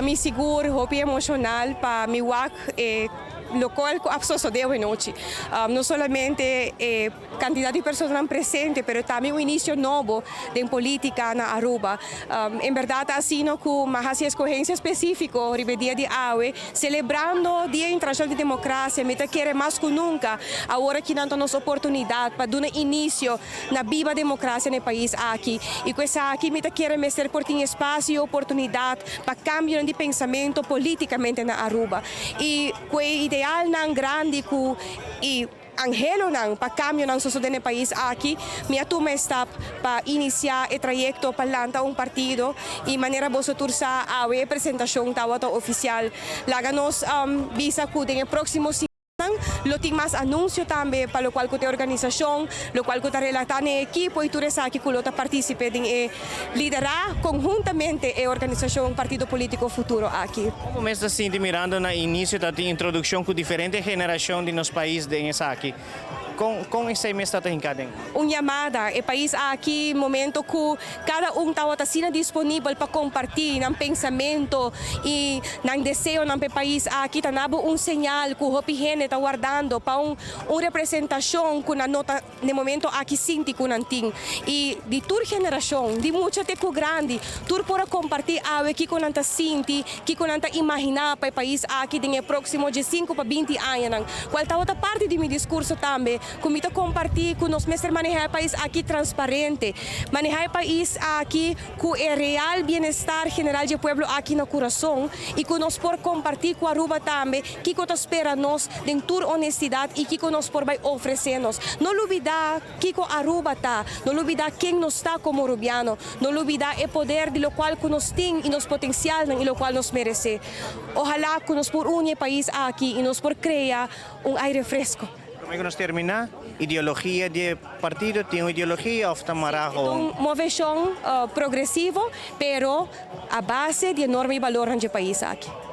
mi sigur hopi emocional pa mi wak e locual cu a sosode anochi. No solamente e cantidad di personanan presente, pero tambe un inicio nobo den politica na Aruba. En berdad asina cu m'a haci escogencia specifico riba dia di awe, celebrando Dia Internacional di Democracia, mi ta kere mas cu nunca, awor aki nan ta nos oportunidad pa duna inicio na biba democracia na e pais aki. Y cu esaki mi ta kere mester por tin espacio y oportunidad pa cambio di pensamento politicamente na Aruba. Y cu e idealnan grandi cu y anhelonan pa cambionan sosode na e pais aki, mi a tuma e stap pa inicia e trayecto pa lanta un partido y, manera boso tur sa, awe presentacion tawata oficial. Laga nos bisa cu den e proximo lo tin mas anuncio tambe pa locual cu ta organisacion, locual cu ta relata na ekipo y tur esaki cu lo ta participe den e lidera conhuntamente e organisacion Partido Politico Futuro aki. Con bo ta sinti mirando na inicio di introduccion cu diferente generacion di nos pais den esaki? Con esey mes ta den? Un yamada, e pais aki, momento cu cada un ta asina disponibel pa comparti nan pensamento y nan deseo nan pais aki, ta nabo un señal cu hopi hende ta wardando pa un representacion cu nan no ta na momento aki sinti cu nan tin y di tur generacion, di mucha te cu grandi, tur por comparti awe kico nan ta sinti, kico nan ta imagina pa e pais aki den proximo di 5 pa 20 aña. Cual ta parti di mi discurso tambe, cu mi ta comparti cu nos mester maneha e pais aki transparente, maneha e pais aki cu e real bienestar general di pueblo aki na curason y cu nos por comparti cu Aruba tambe, kico ta spera nos den tur honestidad y kico nos por bay ofrece nos. No lubida kico Aruba ta, no lubida ken nos ta como Arubiano, no lubida e poder di locual cu nos tin y nos potencial y locual nos merece. Ohala cu nos por uni e pais aki y nos por crea un aire fresco. Con cu nos termina? Ideologia di partido, tin un ideologia of ta mara? Un movecion progresivo, pero a base di enorme balor di e pais aki.